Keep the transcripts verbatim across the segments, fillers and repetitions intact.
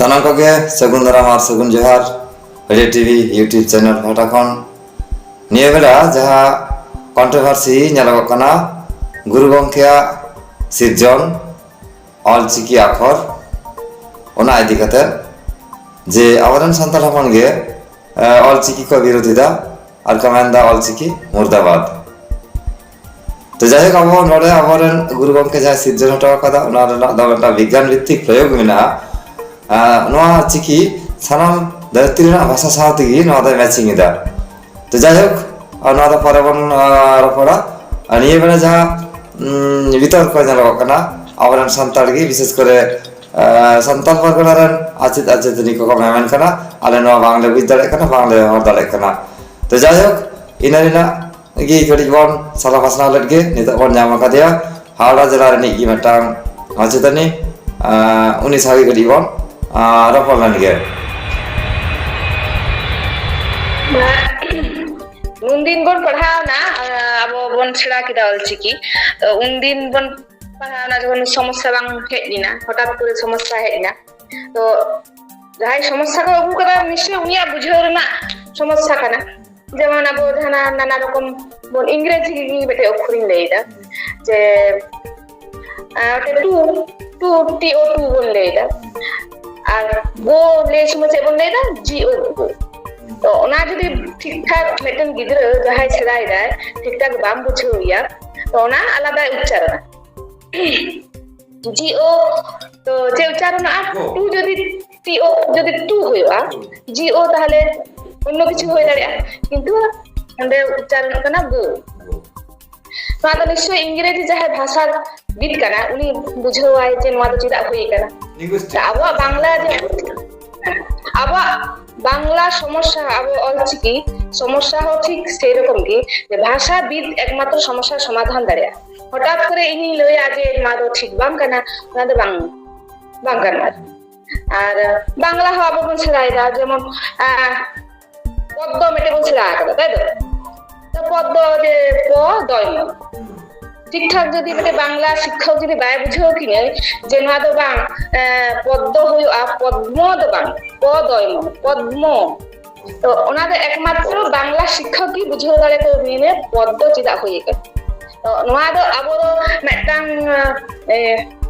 ᱥᱟᱱᱟᱢ ᱠᱚᱜᱮ ᱥᱟᱹᱜᱩᱱ ᱫᱟᱨᱟᱢ ᱟᱨ ᱥᱟᱹᱜᱩᱱ ᱡᱚᱦᱟᱨ᱾ ᱦᱟᱹᱲᱤᱭᱟᱹ ᱴᱤᱵᱷᱤ YouTube ᱪᱮᱱᱮᱞ ᱯᱟᱦᱴᱟ ᱠᱷᱚᱱ ᱱᱤᱭᱟᱹ ᱵᱮᱲᱟ ᱡᱟᱦᱟᱸ ᱠᱚᱱᱴᱨᱳᱵᱷᱟᱨᱥᱤ ᱧᱮᱞᱚᱜᱚᱜ ᱠᱟᱱᱟ, ᱜᱩᱨᱩ ᱜᱚᱢᱠᱮᱭᱟᱜ ᱥᱤᱨᱡᱚᱱ ᱚᱞᱪᱤᱠᱤ ᱟᱠᱷᱚᱨ, ᱚᱱᱟ ᱤᱫᱤ ᱠᱟᱛᱮ ᱡᱮ ᱟᱵᱚᱨᱮᱱ ᱥᱟᱱᱛᱟᱲ ᱦᱚᱯᱚᱱ ᱜᱮ ᱚᱞᱪᱤᱠᱤ ᱠᱚ ᱵᱤᱨᱳᱫᱷ ᱮᱫᱟ ᱟᱨ ᱠᱚ ᱢᱮᱱᱫᱟ ᱚᱞᱪᱤᱠᱤ ᱢᱩᱨᱫᱟᱵᱟᱫ᱾ ᱛᱚ ᱡᱟᱭᱦᱳᱠ, ᱟᱵᱚ ᱱᱚᱰᱮ ᱟᱵᱚᱨᱮᱱ ᱜᱩᱨᱩ ᱜᱚᱢᱠᱮ ᱡᱟᱦᱟᱸᱭ ᱥᱤᱨᱡᱚᱱ ᱦᱚᱴᱚ ᱟᱠᱟᱫᱟ, ᱚᱱᱟ ᱨᱮᱱᱟᱜ ᱫᱚ ᱢᱤᱫᱴᱟᱝ ᱵᱤᱜᱽᱜᱟᱱ ᱵᱷᱤᱛᱛᱤᱠ ᱯᱨᱚᱭᱳᱜᱽ ᱢᱮᱱᱟᱜᱼᱟ᱾ ᱱᱚᱣᱟ ᱪᱤᱠᱤ ᱥᱟᱱᱟᱢ ᱫᱷᱟᱹᱨᱛᱤ ᱨᱮᱱᱟᱜ ᱵᱷᱟᱥᱟ ᱥᱟᱶ ᱛᱮᱜᱮ ᱱᱚᱣᱟ ᱫᱚᱭ ᱢᱮᱪᱤᱝ ᱮᱫᱟ᱾ ᱛᱚ ᱡᱟᱭᱦᱳᱠ, ᱱᱚᱣᱟ ᱫᱚ ᱯᱚᱨᱮ ᱵᱚᱱ ᱨᱚᱯᱚᱲᱟ᱾ ᱟᱨ ᱱᱤᱭᱟᱹ ᱵᱮᱲᱟ ᱡᱟᱦᱟᱸ ᱵᱤᱛᱚᱨᱠᱚ ᱧᱮᱞᱚᱜᱚᱜ ᱠᱟᱱᱟ, ᱟᱵᱚᱨᱮᱱ ᱥᱟᱱᱛᱟᱲ ᱜᱮ ᱵᱤᱥᱮᱥ ᱠᱚᱨᱮ ᱥᱟᱱᱛᱟᱲ ᱯᱟᱨᱜᱟᱱᱟ ᱨᱮᱱ ᱟᱪᱮᱫ ᱟᱪᱮᱛᱟᱹᱱᱤ ᱠᱚᱠᱚ ᱢᱮᱢᱮᱱ ᱠᱟᱱᱟ, ᱟᱞᱮ ᱱᱚᱣᱟ ᱵᱟᱝᱞᱮ ᱵᱩᱡᱽ ᱫᱟᱲᱮᱭᱟᱜ ᱠᱟᱱᱟ, ᱵᱟᱝᱞᱮ ᱦᱚᱲ ᱫᱟᱲᱮᱭᱟᱜ ᱠᱟᱱᱟ᱾ ᱛᱚ ᱡᱟᱭᱦᱳᱠ, ᱤᱱᱟᱹ ᱨᱮᱱᱟᱜ ᱜᱮ ᱠᱟᱹᱴᱤᱡ ᱵᱚᱱ ᱥᱟᱞᱟ ᱯᱟᱥᱱᱟᱣ ᱞᱮᱫ ᱜᱮ᱾ ᱱᱤᱛᱚᱜ ᱵᱚᱱ ᱧᱟᱢ ᱟᱠᱟᱫᱮᱭᱟ ᱦᱟᱣᱲᱟ ᱡᱮᱞᱟ ᱨᱤᱱᱤᱡ ᱜᱮ ᱢᱤᱫᱴᱟᱝ ᱢᱟᱪᱮᱛᱟᱹᱱᱤ, ᱩᱱᱤ ᱥᱟᱶ ᱜᱮ ᱠᱟᱹᱴᱤᱡ ᱵᱚᱱ ᱨᱚᱯᱚᱲ ᱞᱮᱱ ᱜᱮ᱾ ᱩᱱᱫᱤᱱ ᱵᱚᱱ ᱯᱟᱲᱦᱟᱣᱱᱟ, ᱟᱵᱚ ᱵᱚᱱ ᱥᱮᱬᱟ ᱠᱮᱫᱟ ᱚᱞᱪᱤᱠᱤ᱾ ᱩᱱᱫᱤᱱ ᱵᱚᱱ ᱯᱟᱲᱦᱟᱣᱱᱟ ᱡᱚᱠᱷᱚᱱ ᱥᱚᱢᱚᱥᱥᱟ ᱵᱟᱝ ᱦᱮᱡ ᱞᱮᱱᱟ, ᱦᱚᱴᱟᱛ ᱠᱚᱨᱮ ᱥᱚᱢᱚᱥᱥᱟ ᱦᱮᱡ ᱮᱱᱟ᱾ ᱛᱚ ᱡᱟᱦᱟᱸᱭ ᱥᱚᱢᱚᱥᱥᱟ ᱠᱚ ᱟᱹᱜᱩ ᱠᱟᱫᱟ, ᱱᱤᱥᱪᱚᱭ ᱩᱱᱤᱭᱟᱜ ᱵᱩᱡᱷᱟᱹᱣ ᱨᱮᱱᱟᱜ ᱥᱚᱢᱚᱥᱥᱟ ᱠᱟᱱᱟ᱾ ᱡᱮᱢᱚᱱ ᱟᱵᱚ ᱡᱟᱦᱟᱱᱟᱜ ᱱᱟᱱᱟ ᱨᱚᱠᱚᱢ ᱵᱚᱱ, ᱤᱝᱨᱮᱡᱤ ᱜᱮ ᱢᱤᱫᱴᱮᱡ ᱚᱠᱠᱷᱚᱨᱤᱧ ᱞᱟᱹᱭᱫᱟ, ᱡᱮ two two T O two ᱵᱚᱱ ᱞᱟᱹᱭᱫᱟ, ᱟᱨ ᱜᱳ ᱞᱟᱹᱭ ᱥᱚᱢᱚᱭ ᱪᱮᱫ ᱵᱚᱱ ᱞᱟᱹᱭᱫᱟ? ᱡᱤ ᱳ ᱜᱳ᱾ ᱛᱚ ᱚᱱᱟ ᱡᱩᱫᱤ ᱴᱷᱤᱠ ᱴᱷᱟᱠ ᱢᱤᱫᱴᱮᱱ ᱜᱤᱫᱽᱨᱟᱹ ᱡᱟᱦᱟᱸᱭ ᱥᱮᱬᱟᱭᱮᱫᱟᱭ, ᱴᱷᱤᱠ ᱴᱷᱟᱠ ᱵᱟᱢ ᱵᱩᱡᱷᱟᱹᱣ ᱮᱭᱟ, ᱛᱚ ᱚᱱᱟ ᱟᱞᱟᱫᱟᱭ ᱩᱪᱪᱟᱨᱚᱱᱟ᱾ ᱡᱤ ᱳ, ᱛᱚ ᱪᱮᱫ ᱩᱪᱪᱟᱨᱚᱱᱚᱜᱼᱟ? ᱴᱩ ᱡᱩᱫᱤ ᱴᱤ ᱳ ᱡᱩᱫᱤ ᱴᱩ ᱦᱩᱭᱩᱜᱼᱟ, ᱡᱤ ᱳ ᱛᱟᱦᱞᱮ ᱚᱱᱱᱚ ᱠᱤᱪᱷᱩ ᱦᱩᱭ ᱫᱟᱲᱮᱭᱟᱜᱼᱟ, ᱠᱤᱱᱛᱩ ᱚᱸᱰᱮ ᱩᱪᱪᱟᱨᱚᱱᱚᱜ ᱠᱟᱱᱟ ᱜᱳ᱾ ᱱᱚᱣᱟ ᱫᱚ ᱱᱤᱥᱪᱚᱭ ᱤᱝᱨᱮᱡᱤ ᱡᱟᱦᱟᱸᱭ ᱵᱷᱟᱥᱟ ᱵᱤᱫ ᱠᱟᱱᱟ, ᱩᱱᱤ ᱵᱩᱡᱷᱟᱹᱣᱟᱭ ᱡᱮ ᱱᱚᱣᱟ ᱫᱚ ᱪᱮᱫᱟᱜ ᱦᱩᱭ ᱟᱠᱟᱱᱟ᱾ ᱟᱵᱚᱣᱟᱜ ᱵᱟᱝᱞᱟ ᱡᱮ, ᱟᱵᱚᱣᱟᱜ ᱵᱟᱝᱞᱟ ᱥᱚᱢᱚᱥᱥᱟ, ᱟᱵᱚ ᱚᱞᱪᱤᱠᱤ ᱥᱚᱢᱚᱥᱥᱟ ᱦᱚᱸ ᱴᱷᱤᱠ ᱥᱮᱨᱚᱠᱚᱢ ᱜᱮ, ᱡᱮ ᱵᱷᱟᱥᱟ ᱵᱤᱫ ᱮᱠᱢᱟᱛᱨᱚ ᱥᱚᱢᱚᱥᱥᱟ ᱥᱚᱢᱟᱫᱷᱟᱱ ᱫᱟᱲᱮᱭᱟᱜᱼᱟ᱾ ᱦᱚᱴᱟᱛ ᱠᱚᱨᱮ ᱤᱧᱤᱧ ᱞᱟᱹᱭᱟ ᱡᱮ ᱱᱚᱣᱟ ᱫᱚ ᱴᱷᱤᱠ ᱵᱟᱝ ᱠᱟᱱᱟ, ᱚᱱᱟ ᱫᱚ ᱵᱟᱝ, ᱵᱟᱝ ᱜᱟᱱᱚᱜᱼᱟ᱾ ᱟᱨ ᱵᱟᱝᱞᱟ ᱦᱚᱸ ᱟᱵᱚ ᱵᱚᱱ ᱥᱮᱬᱟᱭᱮᱫᱟ, ᱡᱮᱢᱚᱱ ᱯᱚᱫᱽᱫᱚ ᱢᱤᱫᱴᱮᱡ ᱵᱚᱱ ᱥᱮᱬᱟ ᱟᱠᱟᱫᱟ, ᱛᱟᱭ ᱛᱚ? ᱛᱚ ᱯᱚᱫᱽᱫᱚ ᱡᱮ ᱯᱚ ᱫᱚᱭ ᱢᱚ, ᱴᱷᱤᱠ ᱴᱷᱟᱠ ᱡᱩᱫᱤ ᱢᱤᱫᱴᱮᱱ ᱵᱟᱝᱞᱟ ᱥᱤᱠᱠᱷᱚᱠ ᱡᱩᱫᱤ ᱵᱟᱭ ᱵᱩᱡᱷᱟᱹᱣ ᱠᱤᱧᱟᱹ ᱡᱮ ᱱᱚᱣᱟ ᱫᱚ ᱵᱟᱝ, ᱮ, ᱯᱚᱫᱽᱫᱚ ᱦᱩᱭᱩᱜᱼᱟ, ᱯᱚᱫᱽᱢᱚ ᱫᱚ ᱵᱟᱝ, ᱯᱚᱫᱚᱭᱢᱚ, ᱯᱚᱫᱽᱢᱚ᱾ ᱛᱚ ᱚᱱᱟ ᱫᱚ ᱮᱠᱢᱟᱛᱨᱚ ᱵᱟᱝᱞᱟ ᱥᱤᱠᱠᱷᱚᱠ ᱜᱮ ᱵᱩᱡᱷᱟᱹᱣ ᱫᱟᱲᱮ ᱠᱚ ᱢᱮᱱᱮ ᱯᱚᱫᱽᱫᱚ ᱪᱮᱫᱟᱜ ᱦᱩᱭ ᱟᱠᱟᱱᱟ᱾ ᱛᱚ ᱱᱚᱣᱟ ᱫᱚ ᱟᱵᱚ ᱫᱚ ᱢᱤᱫᱴᱟᱝ, ᱮ,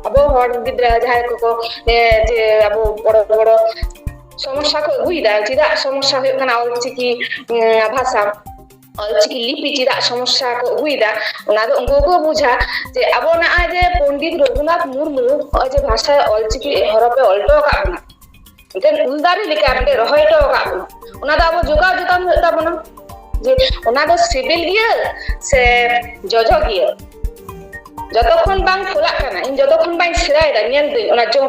ᱟᱵᱚ ᱦᱚᱲ ᱜᱤᱫᱽᱨᱟᱹ ᱡᱟᱦᱟᱸᱭ ᱠᱚᱠᱚ, ᱮ, ᱡᱮ ᱟᱵᱚ ᱵᱚᱲᱚ ᱵᱚᱲᱚ ᱥᱚᱢᱚᱥᱥᱟ ᱠᱚ ᱟᱹᱜᱩᱭᱮᱫᱟ, ᱪᱮᱫᱟᱜ ᱥᱚᱢᱚᱥᱥᱟ ᱦᱩᱭᱩᱜ ᱠᱟᱱᱟ ᱚᱞᱪᱤᱠᱤ, ᱩᱸ, ᱵᱷᱟᱥᱟ, ᱚᱞᱪᱤᱠᱤ ᱞᱤᱯᱤ ᱪᱮᱫᱟᱜ ᱥᱚᱢᱚᱥᱥᱟ ᱠᱚ ᱟᱹᱜᱩᱭᱮᱫᱟ, ᱚᱱᱟ ᱫᱚ ᱩᱱᱠᱩ ᱠᱚ ᱵᱩᱡᱟ ᱡᱮ ᱟᱵᱚ ᱱᱚᱜᱼᱚᱭ ᱡᱮ ᱯᱚᱱᱰᱤᱛ ᱨᱚᱜᱷᱩᱱᱟᱛᱷ ᱢᱩᱨᱢᱩ ᱱᱚᱜᱼᱚᱭ ᱡᱮ ᱵᱷᱟᱥᱟ ᱚᱞᱪᱤᱠᱤ ᱦᱚᱨᱚᱯ ᱮ ᱚᱞ ᱦᱚᱴᱚ ᱟᱠᱟᱫ ᱵᱚᱱᱟ, ᱢᱤᱫᱴᱮᱱ ᱩᱞ ᱫᱟᱨᱮ ᱞᱮᱠᱟ ᱢᱤᱫᱴᱮᱱ ᱨᱚᱦᱚᱭ ᱦᱚᱴᱚ ᱟᱠᱟᱫ ᱵᱚᱱᱟ, ᱚᱱᱟ ᱫᱚ ᱟᱵᱚ ᱡᱚᱜᱟᱣ ᱡᱚᱛᱚᱱ ᱦᱩᱭᱩᱜ ᱛᱟᱵᱚᱱᱟ᱾ ᱡᱮ ᱚᱱᱟ ᱫᱚ ᱥᱤᱵᱤᱞ ᱜᱮᱭᱟ ᱥᱮ ᱡᱚᱡᱚ ᱜᱮᱭᱟ? ᱡᱚᱛᱚ ᱠᱷᱚᱱ ᱵᱟᱝ ᱯᱷᱚᱞᱟᱜ ᱠᱟᱱᱟ, ᱤᱧ ᱡᱚᱛᱚ ᱠᱷᱚᱱ ᱵᱟᱹᱧ ᱥᱮᱬᱟᱭᱮᱫᱟ, ᱧᱮᱞ ᱫᱟᱹᱧ ᱚᱱᱟ ᱡᱚ,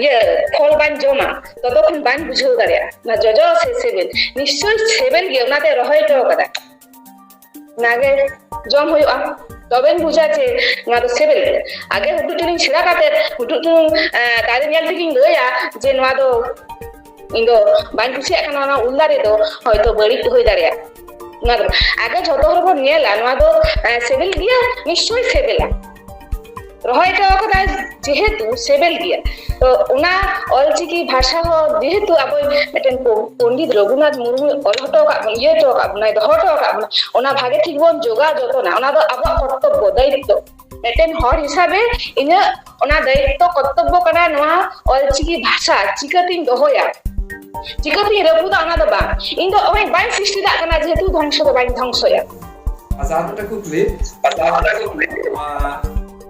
ᱤᱭᱟᱹ, ᱯᱷᱚᱞ ᱵᱟᱹᱧ ᱡᱚᱢᱟ, ᱛᱚᱛᱚ ᱠᱷᱚᱱ ᱵᱟᱹᱧ ᱵᱩᱡᱷᱟᱹᱣ ᱫᱟᱲᱮᱭᱟᱜᱼᱟ ᱚᱱᱟ ᱡᱚᱡᱚ ᱥᱮ ᱥᱤᱵᱤᱞ᱾ ᱱᱤᱥᱪᱳᱭ ᱥᱤᱵᱤᱞ ᱜᱮᱭᱟ, ᱚᱱᱟᱛᱮ ᱨᱚᱦᱚᱭ ᱦᱚᱴᱚ ᱠᱟᱫᱟ, ᱚᱱᱟᱜᱮ ᱡᱚᱢ ᱦᱩᱭᱩᱜᱼᱟ, ᱛᱚᱵᱮᱧ ᱵᱩᱡᱟ ᱡᱮ ᱱᱚᱣᱟ ᱫᱚ ᱥᱤᱵᱤᱞ ᱜᱮᱭᱟ᱾ ᱟᱜᱮ ᱦᱩᱰᱩᱜ ᱪᱩᱞᱩᱧ ᱥᱮᱬᱟ ᱠᱟᱛᱮ ᱦᱩᱰᱩᱜ ᱪᱩᱞᱩᱝ, ᱮ, ᱫᱟᱨᱮ ᱧᱮᱞ ᱛᱮᱜᱤᱧ ᱞᱟᱹᱭᱟ ᱡᱮ ᱱᱚᱣᱟ ᱫᱚ ᱤᱧ ᱫᱚ ᱵᱟᱹᱧ ᱠᱩᱥᱤᱭᱟᱜ ᱠᱟᱱᱟ, ᱚᱱᱟ ᱩᱞ ᱫᱟᱨᱮ ᱫᱚ ᱦᱚᱭᱛᱳ ᱵᱟᱹᱲᱤᱡ ᱦᱩᱭ ᱫᱟᱲᱮᱭᱟᱜᱼᱟ᱾ ᱚᱱᱟ ᱫᱚ ᱟᱜᱮ ᱡᱷᱚᱛᱚ ᱦᱚᱲ ᱵᱚᱱ ᱧᱮᱞᱟ, ᱱᱚᱣᱟ ᱫᱚ, ᱮ, ᱥᱤᱵᱤᱞ ᱜᱮᱭᱟ, ᱱᱤᱥᱪᱳᱭ ᱥᱤᱵᱤᱞᱟ, ᱨᱚᱦᱚᱭ ᱦᱚᱴᱚ ᱠᱟᱫᱟᱭ ᱡᱮᱦᱮᱛᱩ ᱥᱤᱵᱤᱞ ᱜᱮᱭᱟ᱾ ᱛᱚ ᱚᱱᱟ ᱚᱞᱪᱤᱠᱤ ᱵᱷᱟᱥᱟ ᱦᱚᱸ ᱡᱮᱦᱮᱛᱩ ᱟᱵᱚ ᱢᱤᱫᱴᱮᱱ ᱯᱚ-, ᱯᱚᱱᱰᱤᱛ ᱨᱚᱜᱷᱩᱱᱟᱛᱷ ᱢᱩᱨᱢᱩᱭ ᱚᱞ ᱦᱚᱴᱚ ᱟᱠᱟᱫ ᱵᱚᱱ, ᱤᱭᱟᱹ ᱦᱚᱴᱚ ᱟᱠᱟᱫ ᱵᱚᱱᱟᱭ, ᱫᱚᱦᱚ ᱦᱚᱴᱚ ᱟᱠᱟᱫ ᱵᱚᱱᱟ, ᱚᱱᱟ ᱵᱷᱟᱜᱮ ᱴᱷᱤᱠ ᱵᱚᱱ ᱡᱚᱜᱟᱣ ᱡᱚᱛᱚᱱᱟ, ᱚᱱᱟ ᱫᱚ ᱟᱵᱚᱣᱟᱜ ᱠᱚᱨᱛᱚᱵᱵᱚ, ᱫᱟᱭᱤᱛᱛᱚ᱾ ᱢᱤᱫᱴᱮᱱ ᱦᱚᱲ ᱦᱤᱥᱟᱵᱮ ᱤᱧᱟᱹᱜ ᱚᱱᱟ ᱫᱟᱭᱤᱛᱛᱚ ᱠᱚᱨᱛᱚᱵᱵᱚ ᱠᱟᱱᱟ, ᱱᱚᱣᱟ ᱚᱞᱪᱤᱠᱤ ᱵᱷᱟᱥᱟ ᱪᱤᱠᱟᱹᱛᱤᱧ ᱫᱚᱦᱚᱭᱟ, ᱪᱤᱠᱟᱹᱛᱤᱧ ᱨᱟᱹᱯᱩᱫᱟ, ᱚᱱᱟ ᱫᱚ ᱵᱟᱝ᱾ ᱤᱧ ᱫᱚ ᱚᱦᱚᱧ ᱵᱟᱹᱧ ᱥᱨᱤᱥᱴᱤ ᱫᱟᱲᱮᱭᱟᱜ ᱠᱟᱱᱟ, ᱡᱮᱦᱮᱛᱩ ᱫᱷᱚᱝᱥᱚ ᱫᱚ ᱵᱟᱹᱧ ᱫᱷᱚᱝᱥᱚᱭᱟ᱾ ᱟᱪᱪᱷᱟ, ᱟᱨ ᱢᱤᱫᱴᱮᱱ ᱠᱩᱠᱞᱤ, ᱟᱪᱪᱷᱟ, ᱟᱨ ᱢᱤᱫᱴᱮᱱ ᱠᱩᱠᱞᱤ᱾ ᱟᱸ,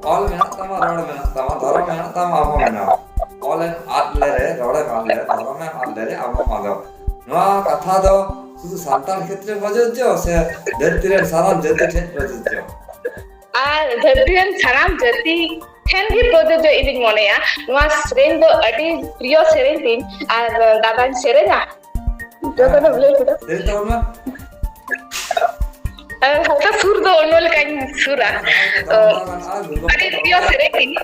ᱚᱞ ᱢᱮᱱᱟᱜ ᱛᱟᱢᱟ, ᱨᱚᱲ ᱢᱮᱱᱟᱜ ᱛᱟᱢᱟ, ᱫᱷᱚᱨᱚᱢ ᱢᱮᱱᱟᱜ ᱛᱟᱢᱟ, ᱟᱵᱚ ᱢᱮᱱᱟᱜᱼᱟ᱾ ᱚᱞᱮᱢ ᱟᱫ ᱞᱮᱨᱮ, ᱨᱚᱲᱮᱢ ᱟᱫ ᱞᱮᱨᱮ, ᱫᱷᱚᱨᱚᱢᱮᱢ ᱟᱫ ᱞᱮᱨᱮ, ᱟᱵᱚᱢ ᱟᱫᱚᱜ᱾ ᱱᱚᱣᱟ ᱠᱟᱛᱷᱟ ᱫᱚ ᱥᱩᱫᱷᱩ ᱥᱟᱱᱛᱟᱲ ᱠᱷᱮᱛᱨᱮ ᱯᱨᱚᱡᱳᱡᱡᱚ ᱥᱮ ᱫᱷᱟᱹᱨᱛᱤ ᱨᱮᱱ ᱥᱟᱱᱟᱢ ᱡᱟᱹᱛᱤ ᱴᱷᱮᱱ ᱯᱨᱚᱡᱳᱡᱡᱚ? ᱟᱨ ᱫᱷᱟᱹᱨᱛᱤ ᱨᱮᱱ ᱥᱟᱱᱟᱢ ᱡᱟᱹᱛᱤ ᱴᱷᱮᱱ ᱜᱮ ᱯᱨᱚᱡᱳᱡᱡᱚ ᱤᱧᱤᱧ ᱢᱚᱱᱮᱭᱟ᱾ ᱱᱚᱣᱟ ᱥᱮᱨᱮᱧ ᱫᱚ ᱟᱹᱰᱤ ᱯᱨᱤᱭᱚ ᱥᱮᱨᱮᱧ ᱛᱤᱧ, ᱟᱨ ᱫᱟᱫᱟᱧ ᱥᱮᱨᱮᱧᱟ, ᱡᱚᱛᱚᱱᱟᱜ ᱵᱷᱩᱞᱟᱹᱣ ᱠᱮᱫᱟ᱾ ᱥᱮᱨᱮᱧ ᱛᱟᱵᱚᱱ ᱢᱮ᱾ ᱟᱨ ᱦᱟᱞᱠᱟ ᱥᱩᱨ ᱫᱚ ᱚᱱᱱᱚ ᱞᱮᱠᱟᱧ ᱥᱩᱨᱟ᱾ ᱛᱚ, ᱟᱹᱰᱤ ᱯᱨᱤᱭᱚ ᱥᱮᱨᱮᱧ ᱛᱤᱧ,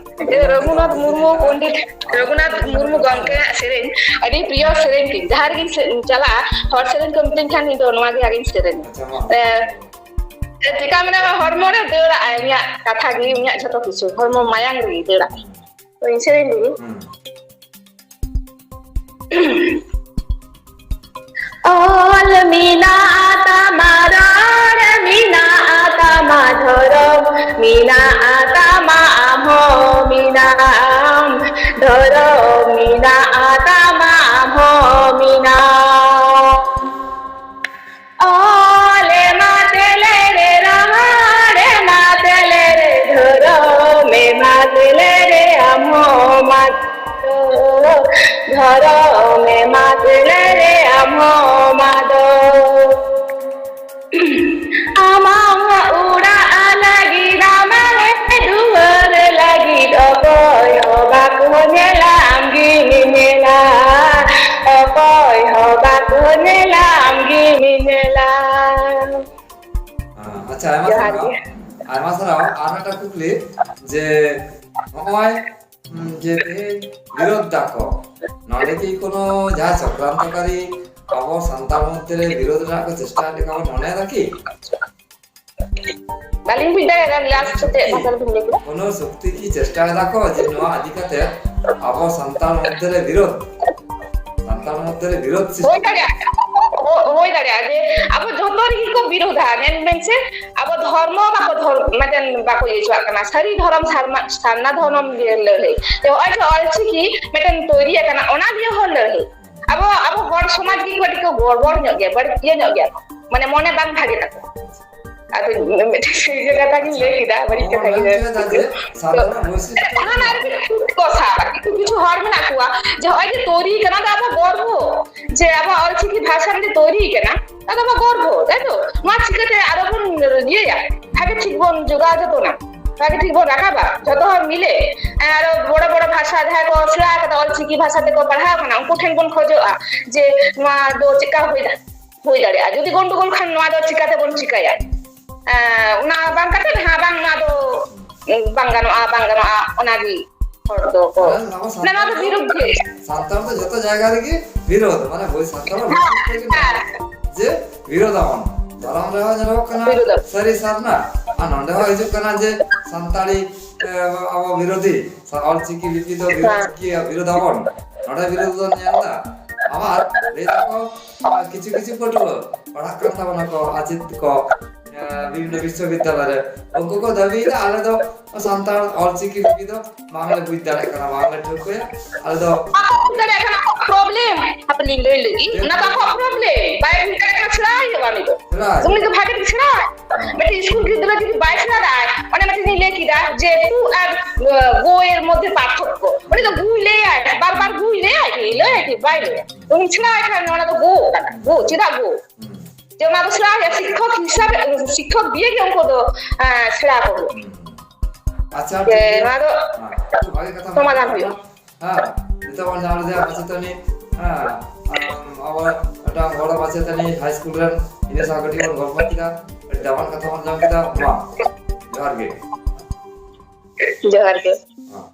ᱨᱚᱜᱷᱩᱱᱟᱛᱷ ᱢᱩᱨᱢᱩ, ᱯᱚᱱᱰᱤᱛ ᱨᱚᱜᱷᱩᱱᱟᱛᱷ ᱢᱩᱨᱢᱩ ᱜᱚᱢᱠᱮᱭᱟᱜ ᱥᱮᱨᱮᱧ ᱟᱹᱰᱤ ᱯᱨᱤᱭᱚ ᱥᱮᱨᱮᱧ ᱛᱤᱧ᱾ ᱡᱟᱦᱟᱸ ᱨᱮᱜᱤᱧ ᱥᱮ-, ᱪᱟᱞᱟᱜᱼᱟ, ᱦᱚᱲ ᱥᱮᱨᱮᱧ ᱠᱚ ᱢᱤᱛᱟᱹᱧ ᱠᱷᱟᱱ ᱤᱧ ᱫᱚ ᱱᱚᱣᱟ ᱜᱮ ᱟᱜᱮᱧ ᱥᱮᱨᱮᱧᱟ᱾ ᱟᱪᱪᱷᱟ, ᱢᱟ᱾ ᱮ, ᱪᱮᱠᱟ ᱢᱮᱱᱟ, ᱦᱚᱲᱢᱚ ᱨᱮ ᱫᱟᱹᱲᱟᱜᱼᱟᱭ, ᱩᱱᱤᱭᱟᱜ ᱠᱟᱛᱷᱟ ᱜᱮ, ᱩᱱᱤᱭᱟᱜ ᱡᱷᱚᱛᱚ ᱠᱤᱪᱷᱩ ᱦᱚᱲᱢᱚ ᱢᱟᱭᱟᱝ ᱨᱮᱜᱮ ᱫᱟᱹᱲᱟᱜᱼᱟᱭ᱾ ᱛᱚ, ᱤᱧ ᱥᱮᱨᱮᱧ ᱞᱮᱜᱮ᱾ ᱦᱩᱸ᱾ ᱚᱞ ᱢᱮᱱᱟᱜᱼᱟ ᱛᱟᱢᱟ, ᱨᱚᱲ ᱢᱮᱱᱟᱜᱼᱟ ᱛᱟᱢᱟ, ᱫᱷᱚᱨᱚᱢ ᱢᱮᱱᱟᱜᱼᱟ ᱛᱟᱢᱟ, ᱟᱢ ᱦᱚᱸ ᱢᱮᱱᱟᱢ᱾ ᱫᱷᱚᱨᱚᱢ ᱢᱮᱱᱟᱜᱼᱟ ᱛᱟᱢᱟ, ᱟᱢ ᱦᱚᱸ ᱢᱮᱱᱟᱢ᱾ ᱚᱞ ᱮᱢᱟ ᱛᱮᱞᱮ ᱨᱮ, ᱨᱚᱲ ᱮᱢᱟ ᱛᱮᱞᱮ ᱨᱮ, ᱫᱷᱚᱨᱚᱢ ᱮᱢᱟ ᱛᱮᱞᱮ ᱨᱮ, ᱟᱢ ᱦᱚᱸ ᱢᱟ ᱫᱚ᱾ ᱫᱷᱚᱨᱚᱢ ᱮᱢᱟ ᱛᱮᱞᱮ ᱨᱮ, ᱟᱢ ᱦᱚᱸ ᱢᱟ ᱫᱚ᱾ ᱟᱢᱟᱝ ᱚᱲᱟᱜ ᱞᱟᱹᱜᱤᱫ, ᱟᱢᱟᱝ ᱫᱩᱣᱟᱹᱨ ᱞᱟᱹᱜᱤᱫ, ᱚᱠᱚᱭ ᱦᱚᱸ ᱵᱟᱠᱚ ᱧᱮᱞᱟ, ᱟᱢ ᱜᱮᱢ ᱧᱮᱞᱟ᱾ ᱚᱠᱚᱭ ᱦᱚᱸ ᱵᱟᱠᱚ ᱧᱮᱞᱟ, ᱟᱢ ᱜᱮᱢ ᱧᱮᱞᱟ᱾ ᱟᱪᱪᱷᱟ, ᱟᱭᱢᱟ ᱡᱚᱦᱟᱨ ᱥᱟᱨᱦᱟᱣ᱾ ᱜᱮ᱾ ᱟᱭᱢᱟ ᱥᱟᱨᱦᱟᱣ᱾ ᱟᱨ ᱢᱤᱫᱴᱟᱝ ᱠᱩᱠᱞᱤ, ᱡᱮ ᱱᱚᱜᱼᱚᱭ ᱦᱩᱸ, ᱡᱮ ᱛᱮᱦᱮᱧ ᱵᱤᱨᱳᱫᱷ ᱫᱟᱠᱚ, ᱱᱚᱰᱮ ᱠᱤ ᱠᱳᱱᱳ ᱡᱟᱦᱟᱸ ᱪᱚᱠᱨᱟᱱᱛᱚᱠᱟᱨᱤ ᱟᱵᱚ ᱥᱟᱱᱛᱟᱲ ᱢᱚᱫᱽᱫᱷᱮ ᱨᱮ ᱵᱤᱨᱳᱫᱷ ᱨᱮᱱᱟᱜ ᱠᱚ ᱪᱮᱥᱴᱟ ᱞᱮᱠᱟ ᱵᱚᱱ ᱢᱚᱱᱮᱭᱮᱫᱟ ᱠᱤ? ᱵᱟᱹᱞᱤᱧ ᱵᱩᱡᱽ ᱫᱟᱲᱮᱭᱟᱫᱟ, ᱞᱟᱥᱴ ᱥᱮ ᱪᱮᱫ ᱵᱷᱟᱥᱟ ᱵᱤᱱ ᱞᱟᱹᱭ ᱠᱮᱫᱟ? ᱠᱳᱱᱳ ᱥᱚᱠᱛᱤ ᱠᱤ ᱪᱮᱥᱴᱟᱭ ᱫᱟᱠᱚ ᱡᱮ ᱱᱚᱣᱟ ᱤᱫᱤ ᱠᱟᱛᱮ ᱟᱵᱚ ᱥᱟᱱᱛᱟᱲ ᱢᱚᱫᱽᱫᱷᱮ ᱨᱮ ᱵᱤᱨᱳᱫᱷ, ᱥᱟᱱᱛᱟᱲ ᱢᱚᱫᱽᱫᱷᱮ ᱨᱮ ᱵᱤᱨᱳᱫᱷ ᱥᱨᱤᱥᱴᱤ? ᱦᱩᱭ ᱫᱟᱲᱮᱭᱟᱜᱼᱟ, ᱦᱩᱭ ᱫᱟᱲᱮᱭᱟᱜᱼᱟ ᱡᱮ ᱟᱵᱚ ᱡᱷᱚᱛᱚ ᱨᱮᱜᱮ ᱠᱚ ᱵᱤᱨᱳᱫᱷᱟ᱾ ᱧᱮᱞ ᱵᱮᱱ ᱥᱮ, ᱟᱵᱚ ᱫᱷᱚᱨᱢᱚ ᱵᱟᱠᱚ ᱫᱷᱚᱨ-, ᱢᱤᱫᱴᱮᱱ ᱵᱟᱠᱚ ᱤᱭᱟᱹ ᱦᱚᱪᱚᱣᱟᱜ ᱠᱟᱱᱟ, ᱥᱟᱹᱨᱤ ᱫᱷᱚᱨᱚᱢ ᱥᱟᱨᱢᱟ-, ᱥᱟᱨᱱᱟ ᱫᱷᱚᱨᱚᱢ ᱞᱟᱹᱲᱦᱟᱹᱭ᱾ ᱡᱮ ᱱᱚᱜᱼᱚᱭ ᱡᱮ ᱚᱞᱪᱤᱠᱤ ᱢᱤᱫᱴᱮᱱ ᱛᱳᱭᱨᱤ ᱟᱠᱟᱱᱟ, ᱚᱱᱟ ᱞᱤᱭᱮ ᱦᱚᱸ ᱞᱟᱹᱲᱦᱟᱹᱭ᱾ ᱟᱵᱚ, ᱟᱵᱚ ᱦᱚᱲ ᱥᱚᱢᱟᱡᱽ ᱜᱮ ᱠᱟᱹᱴᱤᱡ ᱠᱚ ᱜᱚᱲᱵᱚᱲ ᱧᱚᱜ ᱜᱮᱭᱟ, ᱵᱟᱹᱲᱤᱡ ᱤᱭᱟᱹ ᱧᱚᱜ ᱜᱮᱭᱟ ᱠᱚ, ᱢᱟᱱᱮ ᱢᱚᱱᱮ ᱵᱟᱝ ᱵᱷᱟᱜᱮ ᱛᱟᱠᱚ᱾ ᱟᱫᱚ ᱢᱤᱫᱴᱮᱱ ᱤᱭᱟᱹ ᱠᱟᱛᱷᱟ ᱜᱤᱧ ᱞᱟᱹᱭ ᱠᱮᱫᱟ, ᱵᱟᱹᱲᱤᱡ ᱠᱟᱛᱷᱟ ᱜᱤᱧ ᱞᱟᱹᱭ ᱠᱮᱫᱟ᱾ ᱥᱟᱱᱛᱟᱲᱟᱜ ᱵᱳᱭᱥᱤᱥᱴ ᱚᱱᱟ ᱨᱮᱜᱮ ᱠᱚ ᱥᱟᱵᱟ᱾ ᱠᱤᱪᱷᱩ ᱠᱤᱪᱷᱩ ᱦᱚᱲ ᱢᱮᱱᱟᱜ ᱠᱚᱣᱟ ᱡᱮ ᱱᱚᱜᱼᱚᱭ ᱡᱮ ᱛᱳᱭᱨᱤ ᱠᱟᱱᱟ, ᱫᱚ ᱟᱵᱚ ᱜᱚᱨᱵᱚ ᱡᱮ ᱟᱵᱚᱣᱟᱜ ᱚᱞᱪᱤᱠᱤ ᱵᱷᱟᱥᱟ ᱢᱤᱫᱴᱮᱱ ᱛᱳᱭᱨᱤ ᱠᱟᱱᱟ, ᱟᱫᱚ ᱟᱵᱚ ᱜᱚᱨᱵᱚ, ᱛᱟᱭ ᱛᱚ? ᱱᱚᱣᱟ ᱪᱤᱠᱟᱹᱛᱮ ᱟᱨᱚ ᱵᱚᱱ ᱤᱭᱟᱹᱭᱟ, ᱵᱷᱟᱜᱮ ᱴᱷᱤᱠ ᱵᱚᱱ ᱡᱚᱜᱟᱣ ᱡᱚᱛᱚᱱᱟ, ᱵᱷᱟᱜᱮ ᱴᱷᱤᱠ ᱵᱚᱱ ᱨᱟᱠᱟᱵᱟ ᱡᱷᱚᱛᱚ ᱦᱚᱲ ᱢᱤᱞᱮ᱾ ᱟᱨᱚ ᱵᱚᱲᱚ ᱵᱚᱲᱚ ᱵᱷᱟᱥᱟ ᱡᱟᱦᱟᱸᱭ ᱠᱚ ᱥᱮᱬᱟ ᱠᱟᱫᱟ, ᱚᱞᱪᱤᱠᱤ ᱵᱷᱟᱥᱟ ᱛᱮᱠᱚ ᱯᱟᱲᱦᱟᱣ ᱠᱟᱱᱟ, ᱩᱱᱠᱩ ᱴᱷᱮᱱ ᱵᱚᱱ ᱠᱷᱚᱡᱚᱜᱼᱟ ᱡᱮ ᱱᱚᱣᱟ ᱫᱚ ᱪᱮᱫᱠᱟ ᱦᱩᱭ ᱫᱟ-, ᱦᱩᱭ ᱫᱟᱲᱮᱭᱟᱜᱼᱟ᱾ ᱡᱩᱫᱤ ᱜᱚᱱᱰᱚᱜᱳᱞ ᱠᱷᱟᱱ ᱱᱚᱣᱟ ᱫᱚ ᱪᱤᱠᱟᱹ ᱛᱮᱵᱚᱱ ᱪᱤᱠᱟᱹᱭᱟ? ᱮᱸ, ᱚᱱᱟ ᱵᱟᱝ ᱠᱟᱛᱮ, ᱦᱮᱸ, ᱵᱟᱝ, ᱱᱚᱣᱟ ᱫᱚ ᱵᱟᱝ ᱜᱟᱱᱚᱜᱼᱟ, ᱵᱟᱝ ᱜᱟᱱᱚᱜᱼᱟ, ᱚᱱᱟᱜᱮ ᱦᱚᱲ ᱫᱚ ᱠᱚ, ᱟᱨ ᱟᱵᱚ ᱢᱟᱱᱮ, ᱱᱚᱣᱟ ᱫᱚ ᱥᱟᱱᱛᱟᱲ ᱫᱚ, ᱵᱤᱨᱩᱫᱷ ᱜᱮ᱾ ᱥᱟᱱᱛᱟᱲ ᱫᱚ ᱡᱷᱚᱛᱚ ᱡᱟᱭᱜᱟ ᱨᱮᱜᱮ ᱵᱤᱨᱳᱫᱷ, ᱢᱟᱱᱮ, ᱦᱳᱭ, ᱥᱟᱱᱛᱟᱲ ᱦᱚᱸ ᱦᱮᱸ, ᱵᱤᱨᱳᱫᱷ ᱦᱮᱸ᱾ ᱡᱮ ᱵᱤᱨᱳᱫᱷ ᱟᱵᱚᱱ᱾ ᱫᱷᱚᱨᱚᱢ ᱨᱮᱦᱚᱸ ᱧᱮᱞᱚᱜ ᱠᱟᱱᱟ ᱥᱟᱹᱨᱤ ᱥᱟᱨᱱᱟ, ᱟᱨ ᱱᱚᱰᱮ ᱦᱚᱸ ᱦᱤᱡᱩᱜ ᱠᱟᱱᱟ ᱡᱮ ᱥᱟᱱᱛᱟᱲᱤ, ᱮ, ᱟᱵᱚ ᱵᱤᱨᱳᱫᱷᱤ, ᱥᱟ-, ᱚᱞᱪᱤᱠᱤ ᱞᱤᱯᱤ ᱫᱚ ᱵᱤᱨᱳᱫᱷ, ᱦᱮᱸ᱾ ᱪᱤᱠᱤ ᱵᱤᱨᱳᱫᱷ ᱟᱵᱚᱱ, ᱱᱚᱰᱮ ᱵᱤᱨᱳᱫᱷ ᱵᱚᱱ ᱧᱮᱞ ᱮᱫᱟ᱾ ᱟᱵᱟᱨ ᱞᱟᱹᱭ ᱫᱟᱠᱚ, ᱟᱨ ᱠᱤᱪᱷᱩ ᱠᱤᱪᱷᱩ ᱯᱟᱹᱴᱷᱩᱣᱟᱹ ᱯᱟᱲᱦᱟᱜ ᱠᱟᱱ ᱛᱟᱵᱚᱱᱟ ᱠᱚ, ᱟᱪᱮᱫ ᱠᱚ, ᱮ, ᱵᱤᱵᱷᱤᱱᱱᱚ ᱵᱤᱥᱥᱚᱵᱤᱫᱽᱫᱟᱞᱚᱭ ᱨᱮ, ᱩᱱᱠᱩ ᱠᱚ ᱫᱟᱹᱵᱤᱭᱮᱫᱟ, ᱟᱞᱮ ᱫᱚ ᱥᱟᱱᱛᱟᱲ ᱚᱞᱪᱤᱠᱤ ᱞᱤᱯᱤ ᱫᱚ ᱵᱟᱝᱞᱮ ᱵᱩᱡᱽ ᱫᱟᱲᱮᱭᱟᱜ ᱠᱟᱱᱟ, ᱵᱟᱝᱞᱮ ᱴᱷᱟᱹᱣᱠᱟᱹᱭᱟ᱾ ᱟᱞᱮ ᱫᱚ ᱵᱟᱠᱚ ᱵᱩᱡᱽ ᱫᱟᱲᱮᱭᱟᱜ ᱠᱟᱱᱟ, problem᱾ ᱦᱟᱯᱮ ᱞᱤᱧ ᱞᱟᱹᱭ ᱞᱟᱹᱜᱤᱫ, ᱪᱮᱫ? ᱚᱱᱟ ᱫᱚ ᱟᱠᱚᱣᱟᱜ problem᱾ ᱵᱟᱭ ᱵᱩᱡᱽ ᱫᱟᱲᱮᱭᱟᱜ ᱠᱟᱱᱟ, ᱥᱮᱬᱟᱭ ᱦᱩᱭᱩᱜᱼᱟ ᱩᱱᱤ ᱫᱚ᱾ ᱥᱮᱬᱟᱭ᱾ ᱩᱱᱤ ᱫᱚ ᱵᱷᱟᱜᱮ ᱴᱷᱤᱠ ᱥᱮᱬᱟᱭ᱾ ᱢᱤᱫᱴᱤᱡ ᱥᱠᱩᱞ ᱜᱤᱫᱽᱨᱟᱹ ᱡᱩᱫᱤ ᱵᱟᱭ ᱥᱮᱬᱟ ᱫᱟᱲᱮᱭᱟᱜᱼᱟ, ᱚᱱᱮ ᱢᱤᱫᱴᱤᱡ ᱞᱤᱧ ᱞᱟᱹᱭ ᱠᱮᱫᱟ ᱡᱮ ᱛᱩ ᱟᱨ, ᱟᱸ, ᱜᱳ ᱮᱨ ᱢᱚᱫᱽᱫᱷᱮ ᱯᱟᱨᱛᱷᱚᱠᱠᱚ, ᱩᱱᱤ ᱫᱚ ᱜᱩᱭ ᱞᱟᱹᱭᱟᱭ, ᱵᱟᱨ ᱵᱟᱨ ᱜᱩᱭ ᱞᱟᱹᱭᱟᱭ ᱠᱤ? ᱞᱟᱹᱭᱟᱭ ᱠᱤ? ᱵᱟᱭ ᱞᱟᱹᱭᱟ᱾ ᱩᱱᱤ ᱥᱮᱬᱟᱭ ᱠᱷᱟᱱ ᱚᱱᱟ ᱫᱚ ᱜᱳ ᱠᱟᱱᱟ᱾ ᱜᱳ, ᱪᱮᱫᱟᱜ ᱜᱳ? ᱦᱩᱸ᱾ ᱡᱮ ᱚᱱᱟ ᱫᱚ ᱥᱮᱬᱟ ᱦᱩᱭᱩᱜᱼᱟ, ᱥᱤᱠᱠᱷᱚᱠ ᱦᱤᱥᱟᱹᱵᱮ, ᱥᱤᱠᱠᱷᱚᱠ ᱫᱤᱭᱮ ᱜᱮ ᱩᱱᱠᱩ ᱫᱚ, ᱟᱸ, ᱥᱮᱬᱟ ᱠᱚ ᱦᱩᱭᱩᱜᱼᱟ᱾ ᱟᱪᱪᱷᱟ, ᱡᱮ ᱴᱷᱤᱠ ᱜᱮᱭᱟ᱾ ᱱᱚᱣᱟ ᱫᱚ ᱦᱮᱸ, ᱟᱹᱰᱤ ᱵᱷᱟᱜᱮ ᱠᱟᱛᱷᱟ ᱥᱚᱢᱟᱫᱷᱟᱱ ᱢᱮᱱᱟᱜ ᱦᱩᱭᱩᱜᱼᱟ᱾ ᱛᱟᱵᱚᱱᱟ᱾ ᱦᱮᱸ, ᱱᱤᱛᱚᱜ ᱵᱚᱱ ᱧᱟᱢ ᱞᱮᱫᱮᱭᱟ ᱢᱟᱪᱮᱛᱟᱹᱱᱤ, ᱦᱮᱸ, ᱟᱢ, ᱟᱵᱚ ᱢᱤᱫᱴᱟᱝ ᱵᱚᱲᱚ ᱢᱟᱪᱮᱛᱟᱹᱱᱤ ᱦᱟᱭ ᱥᱠᱩᱞ ᱨᱮᱱ, ᱤᱱᱟᱹ ᱥᱟᱶ ᱠᱟᱹᱴᱤᱡ ᱵᱚᱱ ᱜᱚᱞᱯᱚ ᱠᱮᱫᱟ, ᱟᱹᱰᱤ ᱫᱟᱢᱟᱱ ᱠᱟᱛᱷᱟ ᱵᱚᱱ ᱧᱟᱢ ᱠᱮᱫᱟ᱾ ᱢᱟ, ᱡᱚᱦᱟᱨ ᱜᱮ᱾ ᱡᱚᱦᱟᱨ ᱜᱮ᱾